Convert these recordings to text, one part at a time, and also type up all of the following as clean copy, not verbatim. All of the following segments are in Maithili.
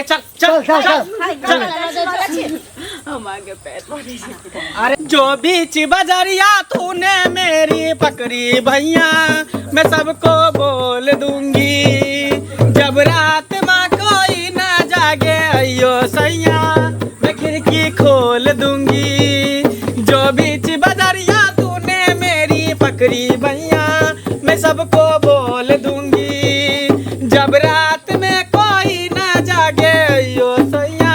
चल चल चल चल चल। हम आगे पैर पड़े छी। अरे जो बीच बजरिया तूने मेरी पकड़ी भैया, मैं सबको बोल दूंगी। जब रात माँ कोई ना जागे अयो सैया, मैं खिड़की खोल दूंगी। जो बीच बजरिया तूने मेरी पकड़ी भैया, मैं सबको बोल दूंगी। जब रात में कोई ना जागे अयो सैया,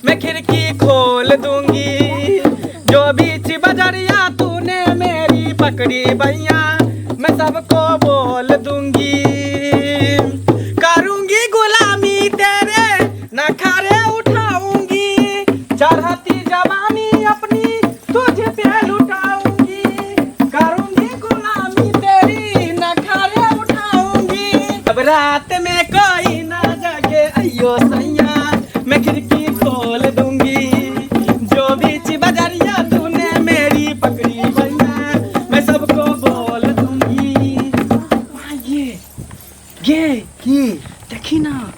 मैं खिड़की खोल दूंगी। जो बीच बजरिया तूने मेरी पकड़ी भैया, मैं सबको बोल दूंगी। करूंगी गुलामी तेरे नखरे उठाऊंगी, चढ़ती जवानी अपनी तुझ पे लुटाऊंगी। करूंगी गुलामी तेरी नखरे उठाऊंगी, अब रात में कोई ना जागे अयो सैया, मैं खिड़की खोल दूंगी। जो बीच बजरिया तूने मेरी पकड़ी भैया, मैं सबको बोल दूंगी। ये गे की? देखी ना,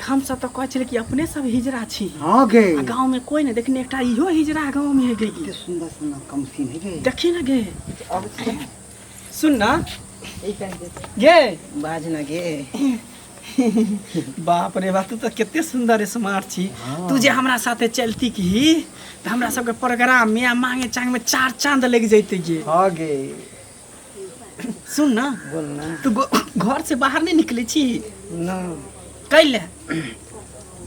हम सब तऽ कहै छलै कि अपने सब हिजरा छी। हाँ गे। आ गाँव में कोई नहीं देखने, एकटा इहो हिजरा गाँव में है गे। कते सुंदर सुंदर कमसीन है गे। देखी ना गे, सुन ना गे। बाज ना गे। बाप रे बाप, तू तऽ कते सुंदर स्मार्ट छी। हाँ। तू जे हमरा साथे चलती की तऽ हमरा सबके प्रोग्राम में आ मांगे चांग में चार चांद लग जैते गे। हाँ गे। सुन ना। बोल ना। तू घर से बाहर नहीं निकले छी? ना। कैले?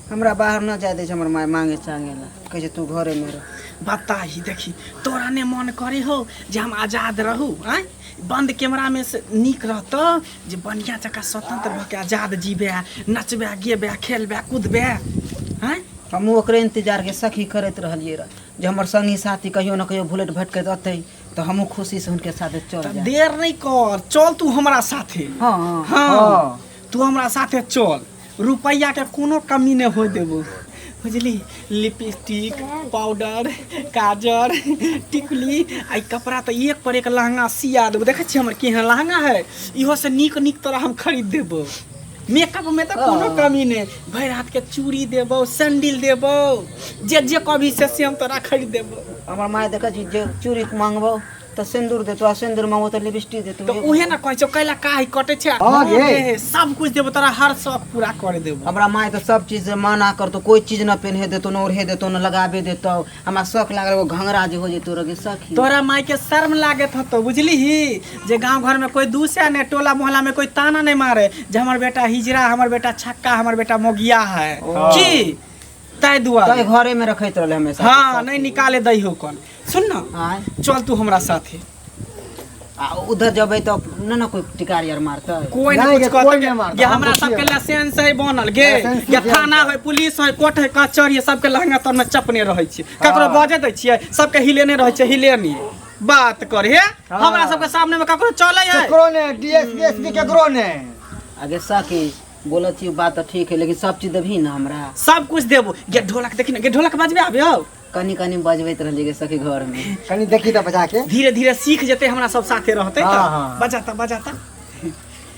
हमरा बाहर न जाय दै छै हमर माय, मांगे चांगे ला कहै छै तू घरे में रह। बताही देखी, तोरा ने मन करे हो जे हम आजाद रहू? आँय, बंद कैमरा में से नीक रहतो जे बढ़िया जकाँ स्वतंत्र भऽ के आजाद जीबे, नचबे, गेबे, खेलबे, कूदबे, आँय? हमहूँ ओकरे इंतजार के सखी करैत रहलियै रह जे हमर संगी साथी कहियो न कहियो बुलेट भटकैत अतै तऽ हमहूँ खुशी से हुनके साथे चल तऽ जायब। देर नहीं कर, चल तू हमरा साथे। हाँ। हाँ। हाँ। तू हमरा साथे चल, रुपैआ के कोनो कमी नहीं हो देबो, बुझली? लिपस्टिक, पाउडर, काजर, टिकुली आ ई कपड़ा तऽ एक पर एक लहंगा सिया देबो। देखै छियै हमर केहन लहंगा है? इहो से नीक नीक तोरा हम खरीद देबो। मेकअप में तऽ कोनो कमी नहीं, भरि हाथ के चूड़ी देबो, सैंडल देबो, जे जे कभी से हम तोरा खरीद देबो। हमर माय देखै छी जे चूड़ी मांगबो तऽ सिन्दूर देतो आ सिन्दूर मांगबो तऽ लिपस्टिक देतो। तऽ उहे ने कहै छौ, कैला काहि कटै छै। हाँ गे। गे, सब कुछ देबो तोरा, हर शौक पूरा कर देबो। हमरा माय तऽ सब चीज से मना करतो, कोई चीज न पेन्हे देतो, न ओढ़े देतो, न लगाबे देतो। हमरा शौक लागल एगो घंघरा जे हो जेतो रगे सखी। तोरा माय के शर्म लागत होतो, बुझली ही, जे गांव घर में कोई दूसरे ने टोला मोहल्ला में कोई ताना नहीं मारे जे हमर बेटा हिजरा, हमर बेटा छक्का, हमर बेटा मोगिया है की, ताहि दुआरे तऽ घरे में रखैत रहले हमेशा। हाँ, नहीं निकाले दै हो कौन। सुन ना। आँय? चल तू हमरा साथे। आ उधर जबै तऽ न न कोई टिकारी आर मारतै? कोई ना नहीं कुछ गे, कोई कहते नहीं मारता, गे। हम हमरा तो सबके छियै। लाइसेंस है बनल गे। लाइसेंस गे छै। थाना है, पुलिस है, कोर्ट है, कचहरी है, सबके लहंगा तर में चपने रहै छी, ककरो बजे दै छियै, सबके हिलेने रहै छै। हिलेनी बात कर हे, हमरा सबके सामने में ककरो चले है? केकरो ने डीएसपी एसपी केकरो ने। आगे सखी, बोलत छी बात तऽ ठीक है, लेकिन सब चीज देबही ना हमरा? सब कुछ देबो गे। ढोलक देखी ना गे, ढोलक बजबे आबे हौ? कनी कनी बजबैत रहलियै गे सखी घर में। कनी देखी तऽ बजा के। धीरे धीरे सीख जेतै, हमरा सब साथे रहतै तऽ। हाँ, हाँ। बजाता बजाता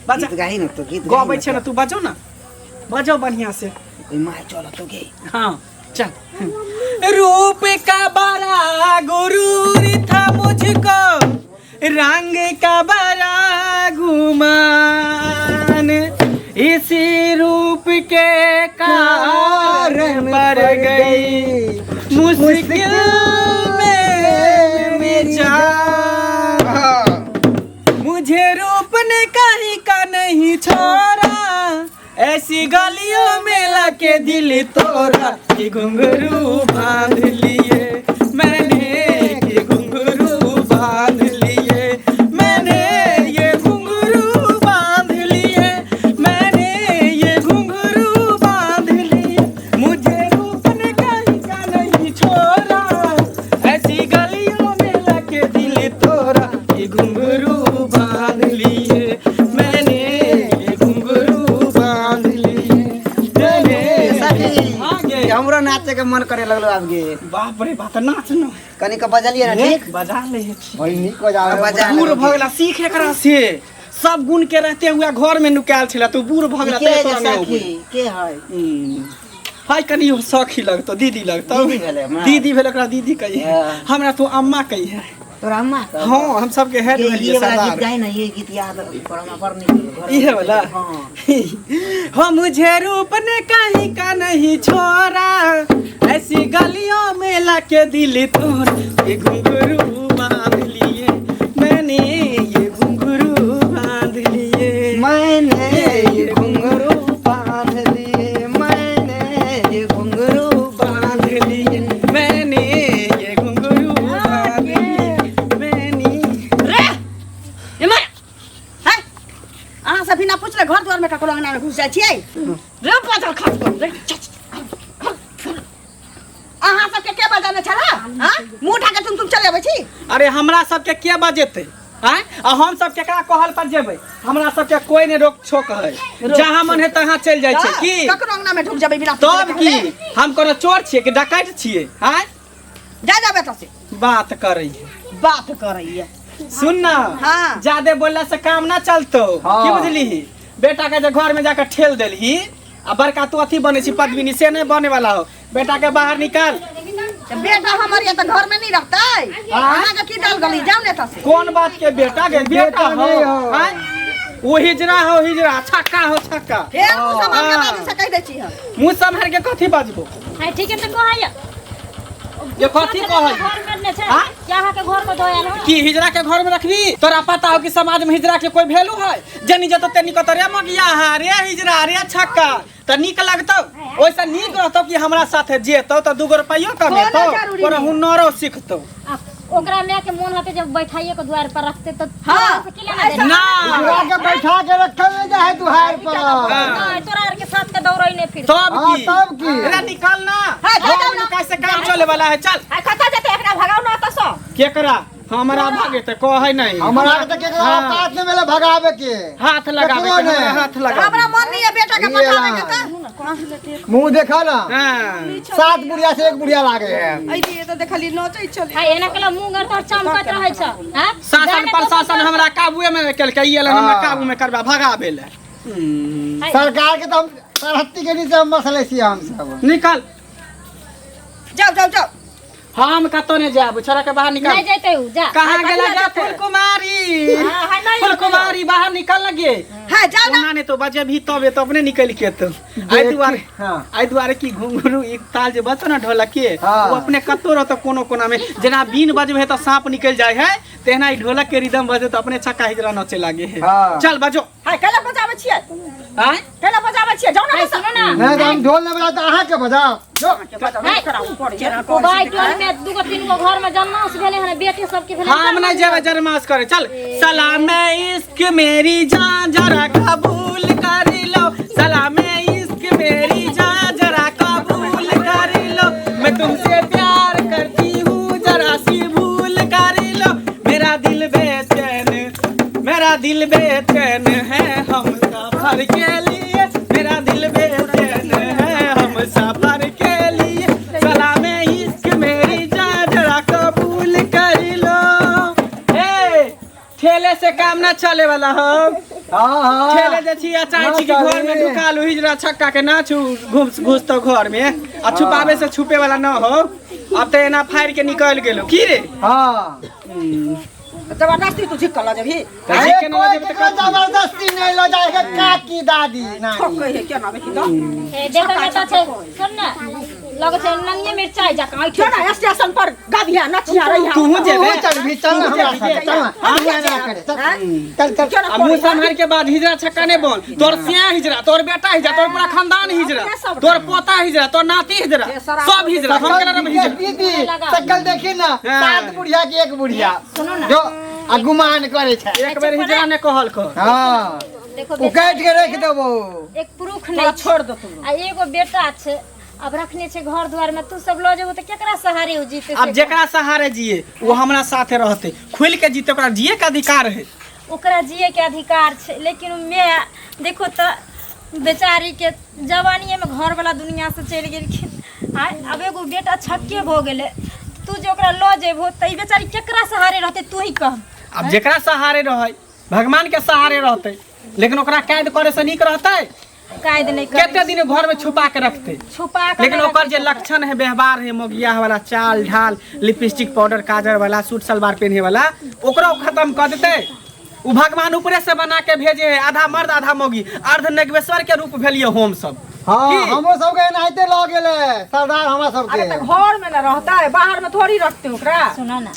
बजा। गीत गाही ना तो, गीत गाही। गबै छै ने, तू बजो ना, बजो बढ़िया से। कोई माय चल तो गे। हाँ चल। रूप का बड़ा गुरूर था मुझको, रंग का बड़ा गुमान, इसी रूप के कारण पड़ गई मुश्किल में मेरी जान। मुझे रूप ने कहीं का नहीं छोड़ा, ऐसी गलियों में लाके दिल तोड़ा कि घुंघरू बांध लिए मैंने, कि घुंघरू बांध लिए मैंने, ये घुंघरू बांध लिए मैंने, ये घुंघरू बांध लिए। मुझे रूप ने कहीं का नहीं छोड़ा, ऐसी गलियों में लाके दिल तोड़ा कि घुंघरू बांध लिए मैंने, ये घुंघरू बांध लिए मैंने। सखी। हाँ गे। हमरो नाचे के मन करे लगलो आब गे। बाप रे बाप, नाच न। कनी के बजलियै ना ठीक? बजा ले छी। बड़ी नीक बजा। बजा। बूढ़ भऽ गेला, सीख एकरा से। सब गुण के रहते हुए घर में नुकायल छला, तू बूढ़ भऽ गेला के तैं जे तोरा नहि सखी अबै। के है? हम्म। हाय कनी सखी लगतो दीदी लगतो। दीदी भेलै हमरा। दीदी भेल ओकरा दीदी कही। हाँ। हमरा तू अम्मा कही है। तोरा अम्मा कहबो? हाँ हम सबके हेड ये भेलिए ये वाला गीत सरदार। गाय ना, ये गीत याद पर हमरा बड़ नीक लगल। इहे वाला? हाँ। हो मुझे रूप ने कहीं का नहीं छोड़ा, ऐसी गलियों में लाके दिल तोड़, ये घुंघरू बांध लिए मैंने, ये घुंघरू बांध लिए मैंने, ये घुंघरू बांध लिए मैंने, ये घुंघरू बांध लिए मैंने, ये घुंघरू बांध लिए मैंने। रे इमर है, अहाँ सब बिना पूछले घर द्वार में ककरो अंगना में घुस जाइ छियै रे? बजल खस कर रे। अहाँ सबके के बजाने छला? हाँ, मुंह उठा के तुम तुम चले अबै छी। अरे हमरा सबके के बजेतै? आँय, आ हम सब केकरा कहल पर जेबै? हमरा सबके कोई नहीं रोक छोक है, जहाँ मन है तहाँ चलि जाइ छै। की ककरो अंगना में ढुक जेबै बिना तब पूछले? की हम कोनो चोर छियै कि डकैत छियै? आँय, जा जा बेटा से बात करै है, बात करैया। सुन ना। हाँ। ज्यादे बोलला से काम ना चलतो। हाँ। की बुझलिही? बेटा के जे घर में जाकर ठेल देलही आ बड़का तू अथी बने छी पद्मिनी, से नहीं बने वाला हो। बेटा के बाहर निकाल। तऽ बेटा हमर ये तऽ घर में नहीं रहतै, अहाँ के की डाल गली? जाउ ने एतऽ से। कौन बात के बेटा के? बेटा बेटा हो नहीं हो। आँय? वो हिजरा हो, हिजरा, छक्का हो, छक्का। फेर मुँह सम्हार के हाँ। बाजू से कहि दै छी हम। मुँह सम्हार के कथी बाजबो? हाय ठीक है, तऽ कहैया ये कथी कहै? घर में ने छै हाँ? कि अहाँ के घर में धोयल हो? कि हिजरा के घर में रखबी? तोरा पता हो कि समाज में हिजरा के कोई वैल्यू है? जनी जतो तेनी कतो रे मगिया हा रे हिजरा रे छक्का, त नीक लगतौ? ओइसे नीक रहतौ कि हमरा साथे जेतौ त दूगो रुपैयो कमेतौ कोनो जरूरी पर नहीं। हुनरो सिखतौ। आ ओकरा माय के मोन होते जब बैठाइए के द्वार पर रखते तो हाँ। से की लेना देना? ना हिजरा के बैठा के रखल नहीं जाए दुहार पर। हाँ। नहीं, तोरा आर के साथ के दौड़ै नहीं फिर। तब हाँ, की? तब की? रे निकल ना। हाँ, जा, जाओ ना। कैसे काम चले वाला है, चल। आ कतऽ जेतै? एकरा भगाउ ना एतऽ सँ। केकरा? हमरा भागे त कहै नहीं। हमरा के तऽ केकरो हाँ। औकात नहीं मिले भगावे के। हाथ लगावे केकरो के, नहीं। हमरा हाथ लगावे। हमरा मन नहीं है बेटा के पठावे के तऽ। मुंह देखा ना, हाँ। सात बुढ़िया से एक बुढ़िया लागे है। अइली तऽ देखली नचै छलै। हाय एना केला मुंह गर तोर चमकत रहै छ। हां, शासन प्रशासन हमरा काबूए में केलकै, ई एलन हमरा हाँ। काबू में करबा भगाबे ले। सरकार के तो हम सरहत्ती के नीचे हम मसले छियै हम सब। निकल। जाउ जाउ जाउ। हम कतौ नहीं जाब, छोरा के बाहर निकाल। नहीं जैते उ, जा। कहाँ कहीं गेला? ना जा जेतै। फूल कुमारी, हाँ, हाँ, नहीं फूल कुमारी बाहर निकल लगे। हाँ, जाउ ना। ओना नहीं तो बजे भी तबे तो अपने निकल के तो आई दुआरे। हाँ। आई दुआरे की घुंघरू एक ताल जे बचो ना ढोलक के, हाँ। वो अपने कतो रहतो कोनो कोना में, जेना बीन बजबे है तो सांप निकल जाए है, तेना ई ढोलक के रिदम बजे तो अपने छक्का हिजरा नचे लागे है। हाँ। चल बजो। हाय, कैला बजाबै छियै? आय कैला बजाबै छियै? जाउ ना। हाय सुनो ना। नहीं तो हम ढोल नहीं बजाते, अहाँ के बजाओ जो। ओ भाई टोल में दूगो तीन गो घर में जन्मास भेलै हन, बेटी सबके भेलै। हम नहीं जेबै जरमास करे। चल सलाम इश्क मेरी जान जरा कबूल कर लो, सलाम इश्क मेरी जान जरा कबूल कर लो, मैं तुमसे प्यार करती हूँ जरा सी भूल कर लो, मेरा दिल बेचैन, मेरा दिल बेचैन है हम सफर के लिए, मेरा दिल बेचैन है हम सफर के लिए, सलाम इश्क मेरी जान जरा कबूल कर लो। ए ठेले से काम ना चले वाला हो। हाँ हाँ। ठेले जे छी आ चाहे छी कि ना घर में चले। ढुका लू हिजरा छक्का के, ना छू घुस घुस तो घर में आ छुपावे से छुपे वाला ना हो। अब तो एना फाड़ के निकल गेलो की रे? हाँ। जबरदस्ती तू झिक लऽ जेबही? तऽ अरे झिक के ना कोई जेबै तऽ केकरो कथी? जबरदस्ती नहीं लो जाएगा काकी दादी नानी। ठोकै है केना देखी तऽ। ए देखै में तऽ छै, सुन ना, लगै छै नंगे मिरचाई जकाँ ऐठे। चल ना स्टेशन पर गाबिया नचिया रही। तूहू जेबे? तू चल भी, चल ना हमरा साथे, चल ना। तू एना करे, चल चल चल। आ मुँह सम्हार के बाद हिजरा छक्का नहीं बोल। तोर सिया हिजरा, तोर बेटा हिजरा, तोर पूरा खानदान हिजरा, तोर पोता हिजरा, तोर नाती हिजरा, सब हिजरा। हम केना रहबै हिजरा? दीदी शकल देखी ना, हाँ। सात बुढ़िया के एक बुढ़िया सुनो ना। जो आ गुमान करे छै। एक बेर हिजरा ने कहल कर। हाँ। देखो, उकाटि के रख देबो। एक पुरुख नहीं छोड़ दो तू। आ एगो बेटा छै, अब रखने छै घर द्वार में, तू सब लऽ जेबो तऽ केकरा सहारे उ जीते? अब जेकरा सहारे जिए वो हमरा साथे रहते, खुल के जीते, ओकरा जिए के अधिकार है। ओकरा जिए के अधिकार छै, लेकिन उ my देखो तऽ बेचारी के जवानीए में घर वाला दुनिया से चलि गेलखिन। आ अब एगो बेटा छक्के भऽ गेलै, तू जे ओकरा लऽ जेबहो तऽ ई बेचारी केकरा सहारे रहतै? तू ही कह। अब जेकरा सहारे रहै भगवान के सहारे रहते, लेकिन ओकरा कैद करे से नीक रहते। शिकायत नहीं करै कते दिन घर में छुपा के रखते छुपा के लेकिन नहीं ओकर जे रखै छै। लक्षण है व्यवहार है मोगिया वाला चाल ढाल लिपस्टिक पाउडर काजर वाला सूट सलवार पहने वाला ओकरो खत्म कर देते उ भगवान ऊपरे से बना के भेजे है आधा मर्द आधा मोगी अर्ध नगवेश्वर के रूप भेलिए हम सब हाँ की? हमरो सबके एनाहिते लऽ गेलै सरदार हमरा सबके अरे तऽ घर में न रहता है बाहर में थोड़ी रखते ओकरा सुनो ना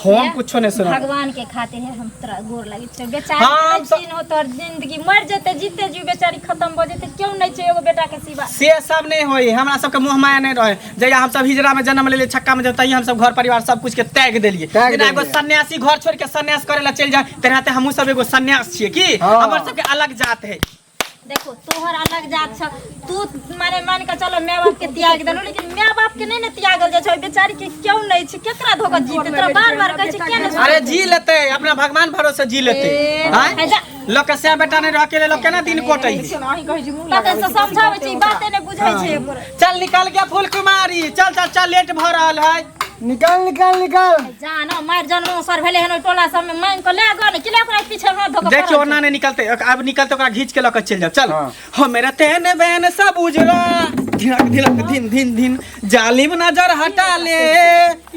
हम कुछो नहीं सुना भगवान के खातिर है हम तोरा गोर लगे छै बेचारी हम नहीं चिन्ह तोहर जिंदगी मर जेते जीते जी बेचारी खत्म भऽ जेते क्यों नहीं छै एगो बेटा के सिवा से सब नहीं होई हमरा सबके मोह माया नहीं रहे जहिया हम सब हिजरा में जन्म लेलिए छक्का में जब तहिया हम सब घर परिवार सब कुछ के त्याग देलिए त्याग जेना एगो देलियै। सन्यासी घर छोड़ के सन्यास करे ला चलि जाए तेनाहिते हमहूँ सब एगो सन्यास छियै की हाँ। हमर सबके अलग जात है देखो तोहर अलग जात छ तू माने मान के चलो माय बाप के त्याग देलू लेकिन माय बाप के नहीं ने त्यागल जाइ छै बेचारी के क्यों नहीं छै केकरा धोखा जीते तोरा बार बार कहै छै किया नहीं अरे जी लेते अपना भगवान भरोसे जी लेते ए, आँय? जा। लोग के सै बेटा नहीं रह के लोग केना दिन कटै है? अहीं कहै छी मुँह तखन से समझाबै छै ई बाते नहीं बुझै छै ओकर चल निकल गया फूल कुमारी चल चल चल लेट भ रहल है निकल निकल निकल जानो मार जन्म सर भेले हन ओइ टोला सब में मांग के ले गन कि ले ओकरा पीछे हाथ धोके देखियो पड़ल ओना नहीं निकलते अब निकलते ओकरा घींच के लऽ के चलि जाओ चल हाँ। हो मेरा तेन बेन सब उजरा धिनक धिनक धिन धिन धिन जालिम नजर हटा ले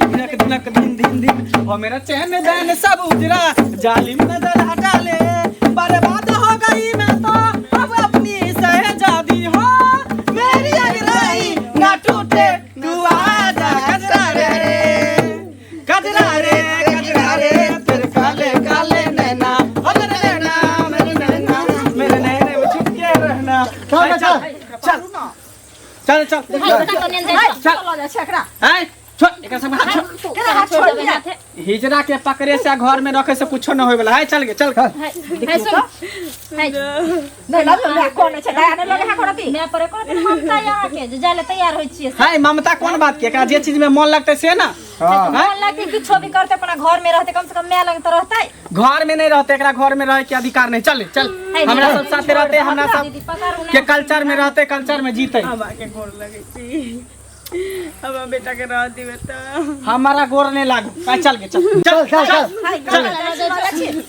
धिनक धिनक धिन धिन धिन हो मेरा चैन बैन सब उजरा जालिम नजर हटा ले बर्बाद हो गई मैं तो अब अपनी शहजादी हो मेरी अगराई ना टूटे तू आ जा कजरा रे कजरा रे कजरा रे तेरे काले काले नैना ओ मेरे नैना मेरे नैना मेरे नैने में छुप के रहना चल, चल चल चल चल छै। हाय, कतौ नेने जाइ छै। चल लऽ जाइ छै एकरा आय छोड़ एकर सब हाथ छोड़ केना हाथ छोड़ देबै दिया हाथे। हिजरा के पकड़े से घर में रखे से कुछो न होय वाला है चल गे चल हाय, हाय, सुन। हाय, नहि लबियौ माय कोन छै दया नहि लगे है करती माय पर एको दिन ममता अहाँके जे जाय लए तैयार होइ छियै से। हाय ममता कोन बात के एकरा जे चीज में मन लगतै से ना हाँ मन लगतै किछो भी करतै अपना घर में रहतै कम से कम माय लग तऽ रहतै घर में नहीं रहते एकरा घर में रहे के अधिकार नहीं चल चल हाय, हमरा दीदी, सब साथे रहते हमरा सब दीदी पकड़ू के ने कल्चर में रहते कल्चर में जीते हम आके गोर लगै छी हमरा बेटा के रह दिबे तऽ हमारा गोर नहीं लागू आ, चल गे चल चल चल चल चल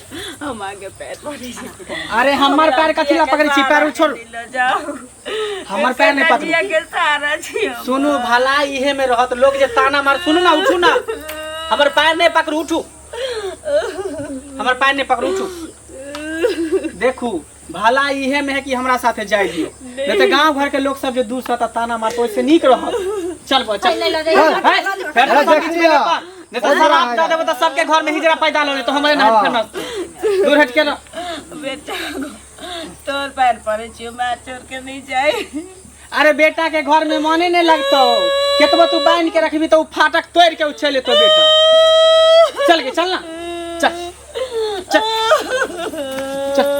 हम आगे पैर पड़ै छी अरे हमर पैर कथी ला पकड़ै छी पैर छोड़ लऽ जाउ हमर पैर नहीं पकड़ू जिया के सहारा छी हम। सुनू भला इहे में रहत लोग जे ताना मार सुनू ना उठू ना हमर पैर नहीं पकड़ू उठू हमर पैर नहीं पकड़ू उठू देखू भला इहे में है कि हमरा साथे जाय दियो नहीं तो गांव घर के लोग सब जे दूर से ताना मारतो ओइसे नीक रहत चल बो चल नहीं लऽ जाइ है, फेर अरे सब देख बीच में लिया। नहीं नहीं तो शराब दे देबो तो सबके घर में हिजरा पैदा हो तो हमारे ना हाँ। फेर दूर हट के रह बेटा तोर पैर पड़ै छियौ माय छोड़ के नहीं जाय अरे बेटा के घर में मने नहीं लगतो केतबो तू बांध के रखबी तो उ फाटक तोड़ के उछल लेतो बेटा चल गे चल ना चल चल चल